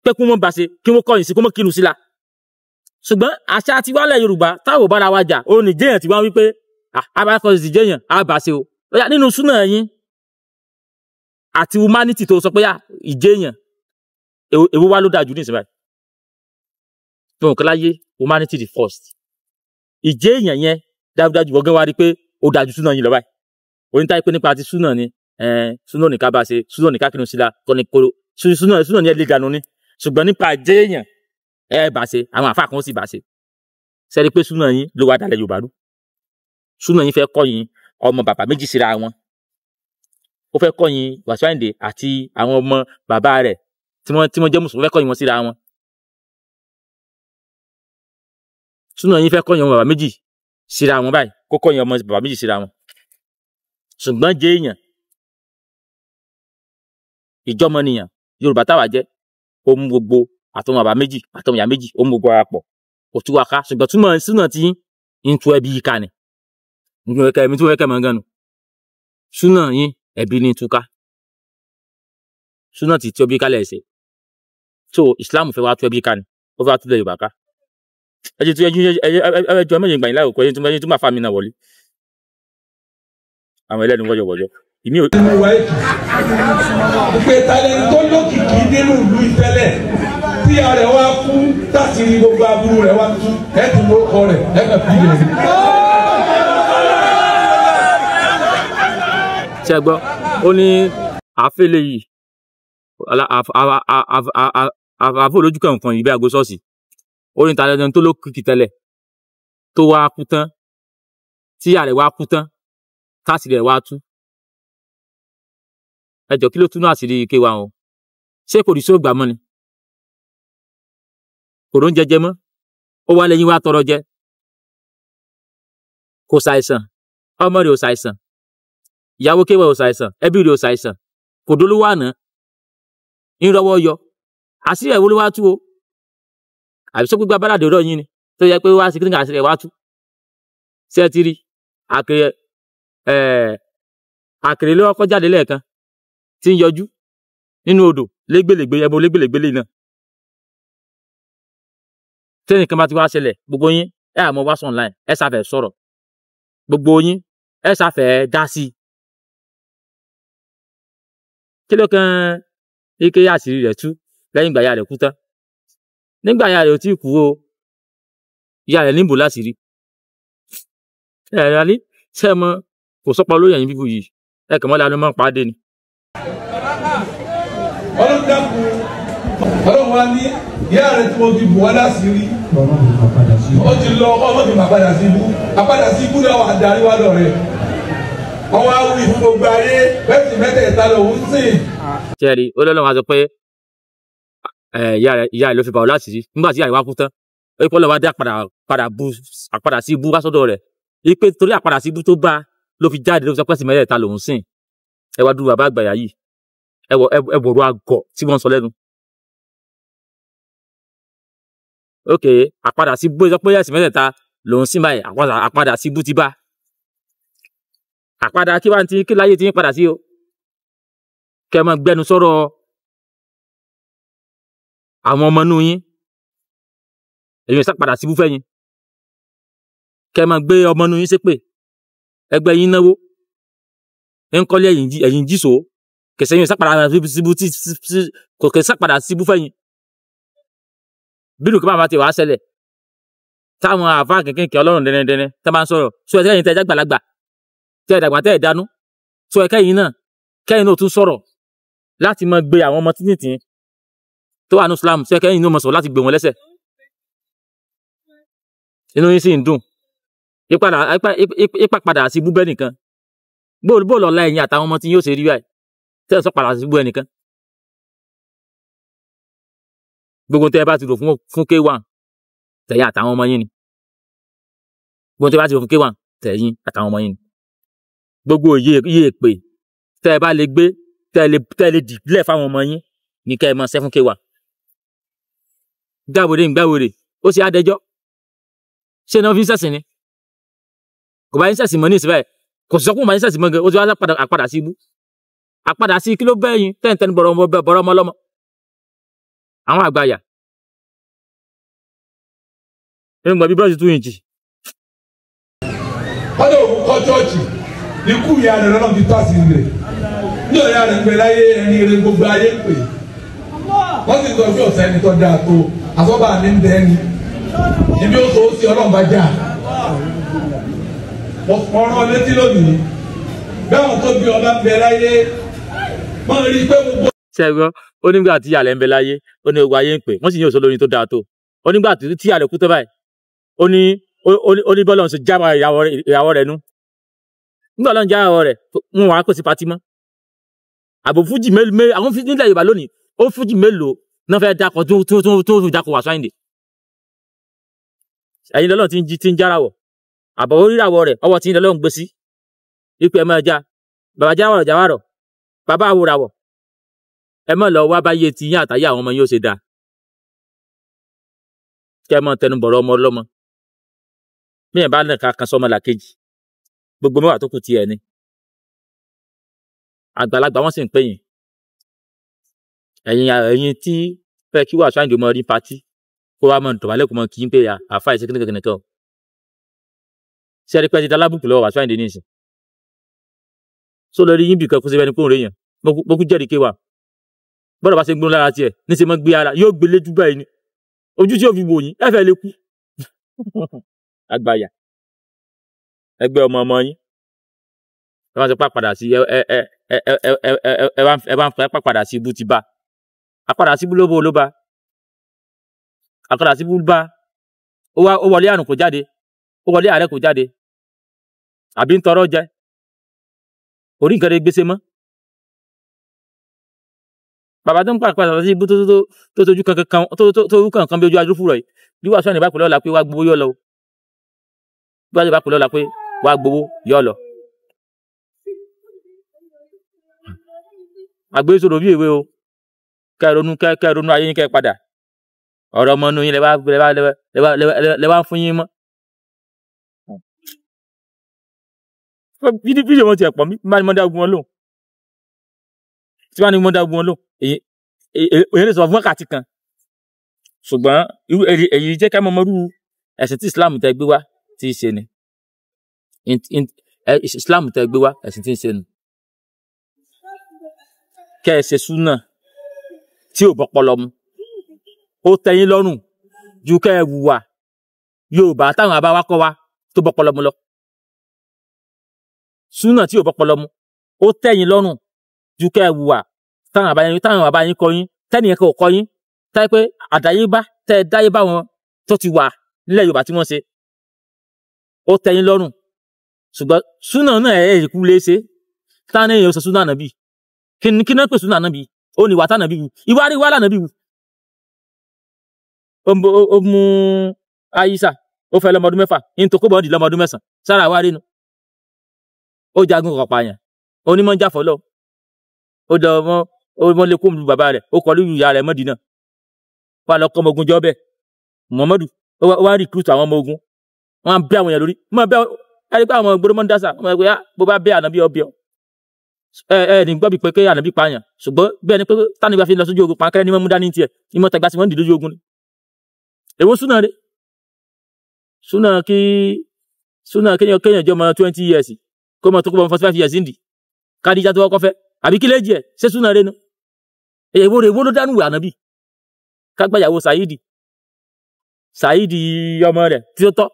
Speaker 1: pé kí wọ́n bá ṣe, kí wọ́n kọ̀yìn sí, kí wọ́n kírun sí la. Ṣùgbọ́n àṣà tiwálẹ̀ Yorùbá táwọn bára wa jà, ó ní jẹ́yàn tí wọ́n wí pé abákọ̀ sì jẹ́yàn, á bá ṣe o. Ó yá, nínú súná yín àti humanity tó sọ pé ìjẹ́yàn, èwo wá ló dáa jù ní ìsìn báyìí? Fún òkè láyé, humanity the first. Ìjẹ́yàn yẹn dájúdájú wọ́n gán wá rí pé ó dáa ju súná yín lọ báyìí. Oníta pé nípa ti súná ni, súná ní ká bá ṣe, súná ní ká kírun sí la, kọ́ni koro, súná ní ẹ lè dànù ni. Ṣùgbọ́n nípa ìjẹ́yàn, ẹ bá ṣe, àwọn àfáà kan sì bá ṣe. Ṣé rí pé súná yín ló wá dalẹ̀ Yorùbá rú? Súná yín fẹ́ kọ́ yín ọmọ bàbá méjì síra wọn. Ó fẹ́ kọ́ yín Wasiu Ayinde àti àwọn ọmọ bàbá rẹ̀ tí wọ́n jẹ́ mùsùlùmí, ó fẹ́ kọ́ yín wọn síra wọn. Súná yín fẹ́ kọ́ yín ọmọ bàbá méjì síra wọn báyìí, kó kọ́ yín ọmọ bàbá méjì síra wọn. Ṣùgbọ́n jẹ́ èèyàn, ìjọmọnìyàn Yorùbá táwa jẹ́, ó mú gbogbo àtọmọ bàbá méjì àtọmọ ìyá méjì, ó mú gbogbo ara pọ̀, kò tú wa ká. Ṣùgbọ́n túmọ̀ súná tí ń tú ẹbí ká ni. Ẹ̀mí tí wọ́n fẹ́ kẹ́ mọ̀ gan nu. Súná yín ẹbí ní túká. Súná tí tú ẹbí ká lẹ̀ ṣe. So Islam fẹ́ wá tú ẹbí ká ni, ó fẹ́ wá tú ilẹ̀ Yorùbá ká. Ẹ jẹ́ ẹ jọ mẹ́yìn gbàyìn láwùjọ, ẹ jẹ́ tó máa fa mi náà wọlé. Àwọn ẹlẹ́nu wọ́jọ̀wọ́jọ́. Ìmí ò.
Speaker 4: Pé talẹ́ni tó lókìkí nínú ìlú ìtẹ́lẹ̀ tí a rẹ̀ wá kú láti rí gbogbo aburú rẹ̀ wá tú ẹ̀ tún lórúkọ rẹ̀ ẹ̀ kàn fi lè.
Speaker 1: Ṣé ẹ gbọ́? Ó ní àáfẹ́lẹ́ yìí, àáfẹ́ olójú kankan yìí bí aago ṣọ́ọ̀ṣì. Ó ní talẹ́ni tó lókìkí tẹ́lẹ̀ tó wá kú tán, tí a rẹ̀ wá kú tán, káàsì rẹ̀ wá tú. Ẹ jọ̀ọ́ kí ló túnú àṣírí ike wa o? Ṣé kò rí sóògbà mọ́ ni? Kò ló ń jẹjẹ mọ́? Ó wá lẹ́yìn wá tọrọ jẹ. Kò ṣàìsàn, ọmọ rẹ̀ ò ṣàìsàn, ìyàwó kéwà ò ṣàìsàn, ẹbí rẹ̀ ò ṣàìsàn, kò dolówó àná, ń rọwọ́ yọ. Àṣírí ẹ̀ wo ló wá tú o? Àbí sọ gbígbá bálàdé rọ̀ yín ni tó yẹ pé wá sí kíníkà àṣírí ẹ̀ wá tú? Ṣé ẹ ti rí? Àkèrè ló kọ́kọ́ jáde lẹ́ẹ̀kan tí ń yọjú nínú odò légbèlégbé, ẹbọ légbèlégbé lè náà. Tẹ́nìkan bá ti wá ṣẹlẹ̀, gbogbo yín ẹ àmọ́ wá sọ online, ẹ ṣàfẹ́ sọ̀rọ̀. Gbogbo yín ẹ ṣàfẹ́ dá sí i. Kí ló kan ike àṣírí rẹ̀ tú lẹ́yìn ìgbà ìyá rẹ̀ kú tán? Nígbà ìyá rẹ̀ ò tí ì kú o, ìyá rẹ̀ níbò láṣìírí. Ẹ rẹ̀ alẹ́ ṣé ẹ mọ kò sọ́pọ̀ lórí ẹ̀yìn bíbù yìí, ẹ kàn mọ́ lanu mọ́ pàdé ni.
Speaker 4: Ọlọ́run dákun, Ọlọ́run wa ní ìyá rẹ̀ tí mo fi bù wá láṣìírí. Ó ti lọ ọmọ mi máa padà sí ibú, àpadà sí ibú náà wà darí wá lọ rẹ̀. Ọwọ́ awí fún gbogbo ayé, bẹ́ẹ̀ sì mẹ́tẹ̀ẹ̀ta lòún sìn.
Speaker 1: Ṣẹ́ẹ̀rì, ó lọ́lọ́run wa sọ pé ìyá rẹ̀ ló fi bà ọ́ láṣìírí. Nígbà tí ìyá rẹ̀ wá kú tán, ó pọ́ lọ́wọ́ dé àpadà sí ibú wá sọ́dọ̀ rẹ̀. Ipe torí àpadà sí ibú tó bá ló fi jáde ló fi sọ pé sì mẹ́tẹ̀ẹ̀ta lòún sìn. Ẹ wá dúró bàbá àgbàyà yìí, ẹ wọ̀rọ̀ àgọ̀ tí wọ́n ń sọ lẹ́nu. Ok, àpadà sí bó sọ pé ẹ̀sìn mẹ́tẹ̀ẹ̀ta lòún sìn báyìí, àpadà sí ibú ti bá. Àpadà kí wá ti kí láyé ti ń padà sí o. Kẹ́ ẹ máa gbẹnu sọ̀rọ̀ àwọn ọmọ inú yín. Èyí ò sá padà síbú fẹ́yìn. Kẹ́ ẹ máa gbé ọmọ inú yín ṣépè. Ẹgbẹ́ yín náwó. Ń kọ́lé ẹ̀yìn jíso. Kẹsẹ̀ yín ò sá padà síbú tí kò kẹ́ sá padà síbú fẹ́yìn. Bínú kí bàbá ti wàá ṣẹlẹ̀. Táwọn àáfàá kékèké ọlọ́run dẹnẹdẹnẹ tẹ́ máa ń sọ̀rọ̀. Sọ ẹ̀ sẹ́yìn tẹ́ ẹ jágbàlagbà. Tẹ́ ẹ dàgbà tẹ́ ẹ dánú. Sọ ẹ kẹ́yìn náà. Kẹ́yìn náà tún sọ̀rọ̀ láti máa gbé àwọn ọmọ títìtì tó wà ní Islam. Sọ ẹ kẹ́yìn náà máa sọ̀rọ̀ láti gbé wọn lẹ́sẹ̀. Inú yín sì ń dùn. Ipa padà sí búbẹ́ nìkan. Bóòlù ọ̀la ẹ̀yìn àtàwọn ọmọ tí yóò ṣe rí báyìí. Tẹ́ ẹ sọ padà sí búbẹ́ nìkan. Gbogbo tẹ́ ẹ bá ti rò fún K1 tẹ̀yìn àtàwọn ọmọ yín ni. Gbogbo tẹ́ ẹ bá ti rò fún K1 tẹ̀yìn àtàwọn ọmọ yín ni. Gbogbo iye èpè tẹ́ ẹ bá lè gbé tẹ́ ẹ lè dìbílẹ̀ fáwọn ọmọ yín ní kẹ́ ẹ máa ṣẹ́ fún K1. Gbàwèrè ń gbàwèrè ó sì á dẹjọ́. Ṣé iná fi ń ṣẹ̀sìn ni? Kò bá yín ṣẹ̀sìn mọ́ ní ìsìn báyìí. Kò sì sọ pé òun bá yín ṣẹ̀sìn mọ́ gan, ó ti wá àpadà sí ibú. Àpadà sí kí ló bẹ́ yín tẹ́ǹtẹ́ni bọ̀rọ̀ ọmọ lọ́mọ. Àwọn àgbàyà. Nínú gbọ̀n bí búrọ́ọ̀ṣì 2 inch.
Speaker 4: Wọ́n ní òun kọ́ chọ́ọ̀chì. Ikú ìyá rẹ̀ lọ́nà fi tó àṣírí rẹ̀. Ní ọ̀yá rẹ̀ ń bẹ láyé ẹni rẹ̀ gbogbo ayé ń pè. Wọ́n sì sọ pé ọ̀sẹ̀ ẹni tó dáa tó àsọ́bà mi ń bẹ ẹni. Ibi ó sọ ó sí ọlọ́run bá jà. Mo rán létí lónìí. Bẹ́ẹ̀ tó bí ọba ń bẹ láyé. Wọ́n rí i pé gbogbo.
Speaker 1: Ṣẹ́gun ó nígbà tí ìyàlẹ̀ ń bẹ láyé ó ní ogun ayé ń pè wọ́n sì ní òṣèlú orin tó dáa tó. Ó nígbà tí ìyàlẹ̀ kú tó báyìí. Ó ní bọ́lá ṣe jábọ̀ ìyàwó rẹ̀ nú. Nígbà ọlọ́run já ìyàwó rẹ̀ wọn wàá kó sí patí mọ́. Àbò fújì mélòó àwọn nílẹ̀ Yorùbá lónìí ó fújì mélòó náà fẹ́ dakọ̀ tó fi dakọ̀ Wasiu Ayinde. Ẹ̀yin lọ́lọ́run ti ń jára wọ̀. Àbọ̀ oríràwọ̀ rẹ̀ ọwọ́ tí ń lọ́lọ́run gbé sí. Ipò ẹ̀ máa já. Bàbá jáwọ̀rọ̀ jáwàrọ̀. Bàbá àwòràwọ̀. Ẹ má lọ wá báyé ti yín àtàyé àwọn ọmọ yín ó ṣe dáa. Kẹ́ ẹ má tẹnu bọ̀rọ̀ ọmọ ọlọ́mọ. Bí ẹ̀ bá nà ká kan sọmọ làkejì. Gbogbo mẹ́wàá tó kù tiẹ̀ ni. Àgbàlagbà wọ́n sì ń pè yín. Ẹ̀yin tí fẹ́ kí Wasiu Ayinde mọ rí patí. Kó wá mọ̀ dọ̀bálẹ̀ kó mọ kí n pé àfa ìṣe kíníkan kan. Ṣé ẹ rí pé ti dalábùkù lọ́wọ́ Wasiu Ayinde nísìn? Só lórí yín bìkan kó ṣe bẹ́ẹ̀ ni kó ń rèèyàn. Mo kú jẹ́rìí K1. Bọ́dọ̀ bá ṣe gbóná lára tiẹ̀ níṣẹ́ mọ́ gbé ara yóò gbé léjú báyìí ni. Ojú tí yóò fi wò yín ẹ fẹ́ lè kú. Àgbàyà. Ẹgbẹ́ ọmọ ọmọ yín. Ẹ bá ń sọ pé àpàdà sí ẹ bá ń fẹ́ pàpàdà sí ibú ti bá. Àpàdà sí ibú ló bó ló bá. Àpàdà sí ibú bá. Ó wọlé àrùn kò jáde. Ó wọlé àárẹ̀ kò jáde. Àbí ń tọrọ jẹ. Orí nǹkan rẹ̀ gbèsè mọ́. Bàbá tó ń pàpàdà sí ibú tó tójú kankan tó rú kankan bí ojú adúfúrọ̀ yìí. Bí Wasiu Ayinde bá pè lọ́la pé wá gbowó yọ lọ. Bí Wasiu bá pè lọ́la pé wá gbowó yọ lọ. Àgbẹ̀ sọ̀rọ̀ bí èwe o. Kẹ́ ẹ ronú kẹ́ ẹ ronú ayé yín kẹ́ ẹ padà. Ọ̀rọ̀ ọmọ inú yín lẹ wá fún yín mọ́. Fídíò wọn ti ẹ̀ pọ̀ mí bá ní mọ́ dá ogun wọn lóhùn. Tí wọ́n ní mọ́ dá ogun wọn lóhùn. Èyí lè sọ fún wákàtí kan. Ṣùgbọ́n èyí jẹ́ ká mọ mọ́rú ẹ̀sìn tí Islam tẹ́ gbé wá tí í ṣe ni. Islam tẹ́ gbé wá ẹ̀sìn tí ń ṣe ni. Kẹ́ ẹ ṣe súnà tí ò bọ́pọlọ mu. Ó tẹ́ yín lọ́rùn ju kẹ́ ẹ wùwà Yorùbá táwọn àbá wa kọ́ wa tó bọ́pọlọ mu lọ. Súnà tí ò bọ́pọlọ mu ó tẹ́ yín lọ́rùn ju kẹ́ ẹ wùwà táwọn àbá yín kọ́ yín tẹ́nìyẹn kò kọ́ yín táyé pé àdáyébá tẹ́ ẹ dáyébá wọn tó ti wà nílẹ̀ Yorùbá tí wọ́n ṣe ó tẹ́ yín lọ́rùn. Ṣùgbọ́n súnà náà ẹ̀ kú lé ṣe táwọn èèyàn sọ súnà nàbí kí náà pè súnà nàbí ó ní ìwà tánàbí wù ìwà rí wà lànàbí wù. Ó mú Aisha ó fẹ́ lọ́mọdún 6 ní tó kó bọ́ọ̀dì lọ́mọdún 9 sára wá rínu. Ó jagun kọ̀pààyàn onímọ̀ ń jà fọlọ́ ó jọ ọmọ ó lè kó lu bàbá rẹ̀ ó kọ lórí ìyá rẹ̀ Mọ́dínà wà lọ kọ́ ọmọ ogun jọ bẹ́ẹ̀. Muhammadu ó wá rìkúrútù àwọn ọmọ ogun wọn á bẹ́ àwọn èèyàn lórí. Ẹ rí pé àwọn gbọdọ̀ mọ́ ń dásà wọ́n mọ̀ pé bó bá bẹ́ ànábì ọbẹ̀ ẹ ẹ ní gbọ́ bí pé pé ànábì pààyàn ṣùgbọ́n bẹ́ẹ̀ ni pé tánìbí bá fi lọ sójú ogun pàǹkẹ́rẹ́ ní mọ́ mú dání tiẹ̀ ní mọ́ tẹgbà sí wọ́n dì lójú ogun ni. Èwo súnà rẹ súnà kí súnà kéèyàn kéèyàn jọmọ 20 years kó mọ tó kó mọ 45 years ndì Kádíjà tó kọ́kọ́ fẹ́ àbí kí léjì ẹ̀ ṣé súnà rẹ nu èwo rẹ èwo ló dánú wẹ̀ ànábì kágbáyàwó Saidi Saidi ọmọ rẹ̀ tí ó tọ́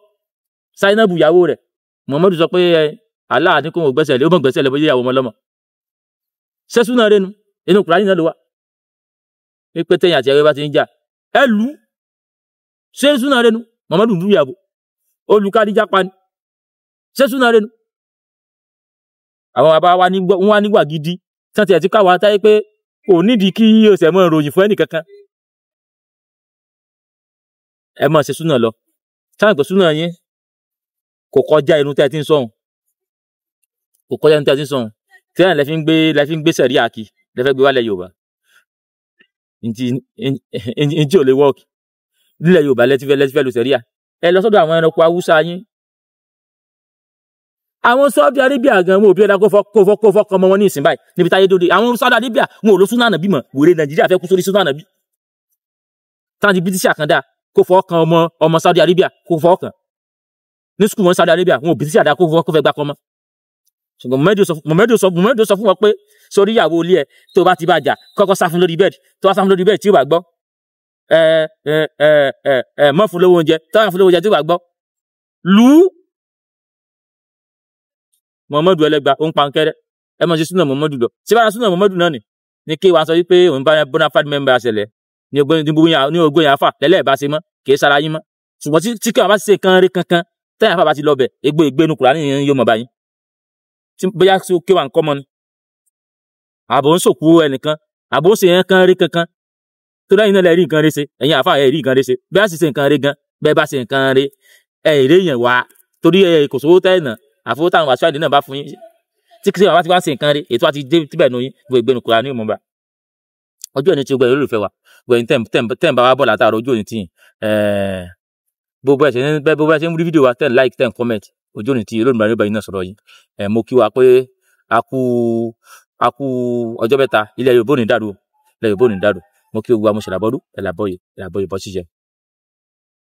Speaker 1: Sainabu ìyàwó rẹ̀ Muhammadu sọ pé Allah ní kó wọn gbẹ́sẹ̀ lé ó mọ̀ gbẹ́sẹ̀ lé bóyá ìyàwó ọmọ lọ́mọ ṣé súnà rẹ nu inú Kùránì náà ló wà ní pété yẹn àti ẹgbẹ́ bá ti ń jà ẹ lù ú ṣé súnà rẹ nu Muhammadu ń dúyàwó olùkádíjà pa ni ṣé súnà rẹ nu àwọn bàbá wa wá níwà gidi tí wọ́n ti ẹ̀ ti káwa táyé pé kò nídìí kí o ṣẹ̀ mọ́ ìròyìn fún ẹnì kankan ẹ máa ṣe súnà lọ sáà pé súnà yín kò kọjá inú tẹ́ ẹ ti ń sọ̀hún kò kọjá inú tẹ́ ẹ ti ń sọ̀hún tí ẹ̀ lẹ́ fi ń gbé sẹ̀rí àkì lẹ́fẹ́ gbé wálẹ̀ Yorùbá ntí ò lè wọ́ọ̀kì nílẹ̀ Yorùbá lẹ́tí fẹ́ lu sẹ̀ríà ẹ lọ sọ́dọ̀ àwọn ẹranko Haúsá yín àwọn Saudi Arabia gan wọn ò bí ẹ̀dá kó fọ́ kọ́ ọmọ wọn ní ìsìn báyìí níbi táyé dóde àwọn Saudi Arabia wọn ò lọ súnà ànàbí mọ̀ wèrè Nàìjíríà fẹ́ kú sórí súnà ànàbí táwọn ti British àkàndá kó fọ́ kan ọmọ ọmọ Saudi Arabia kó fọ́ kan ní sukùl wọn Saudi Arabia wọn ò British àdá kó fọ́ kó fẹ́ gbà kọ́ mọ́ ṣùgbọ́n Muhammadu sọ fún wọn pé sórí ìyàwó ilé ẹ tó bá ti bá jà kọ́kọ́ sá fún lórí bẹ́ẹ̀dì tó bá sá fún lórí bẹ́ẹ̀dì tí ó bá gbọ́ ẹ ẹ ẹ ẹ ẹ mọ́ fún lówó oúnjẹ tó bá fún lówó oúnjẹ tí ó bá gbọ́ lù ú. Muhammadu ẹlẹgba ó ń pankẹrẹ ẹ mọ̀ sí súnà Muhammadu lọ sí bára súnà Muhammadu náà ni ní kí wàá sọ wípé òun bá bona fide member ṣẹlẹ̀ ní ogún yẹn afa lẹ́lẹ́ bá ṣe mọ́ kì í sara yín mọ́ ṣùgbọ́n tí kí wọn bá ṣe kan rí kankan tẹ́yìn afa bá ti lọ bẹ̀ egbò ìgbénu Kùránì yóò mọ̀ báyìí tí bóyá kí wà ń kọ́ mọ́ ni àbò ń sòkú ẹnìkan àbò ń ṣe yẹn kan rí kankan tó lẹ́yìn náà lẹ rí nǹkan rí ṣe ẹ̀yin àfa ẹ̀ rí nǹkan rí ṣe bẹ́ẹ̀ sì ṣe nǹkan rí gan bẹ́ẹ̀ bá ṣe nǹkan rí ẹ̀ rí yẹn wá torí ẹ̀ kò sówó tẹ́ ẹ̀nà àfowó táwọn wàṣọ àdé náà bá fún yín tí kìsìyàn bá ti wá ṣe nǹkan rí ètò àti dé tíbẹ̀ nù yín gbogbo ìgbénu Kùránì ní ìmọ̀ba ọjọ́ òní ti gbọ́ olólùfẹ́ wa gbẹ̀yìn tẹ̀ ń bá wa bọ̀ látàárọ̀ ojú òní tì yín gbogbo ẹ̀ ṣe ń rí fídíò wa tẹ̀ ń like tẹ̀ ń comment ojú òní tí Olódùmarè bá yín náà sọ̀rọ̀ yìí ẹ̀ mo kí wa pé a kú ọjọ́ mẹ́ta ilẹ̀ Yorùbá ò ní dàrú ilẹ̀ Yorùbá ò ní dàrú mo kí gbogbo amọ̀ṣẹ̀lábọ́dún ẹ̀làbọ̀yè ẹ̀làbọ̀yè bọ́ síjẹ.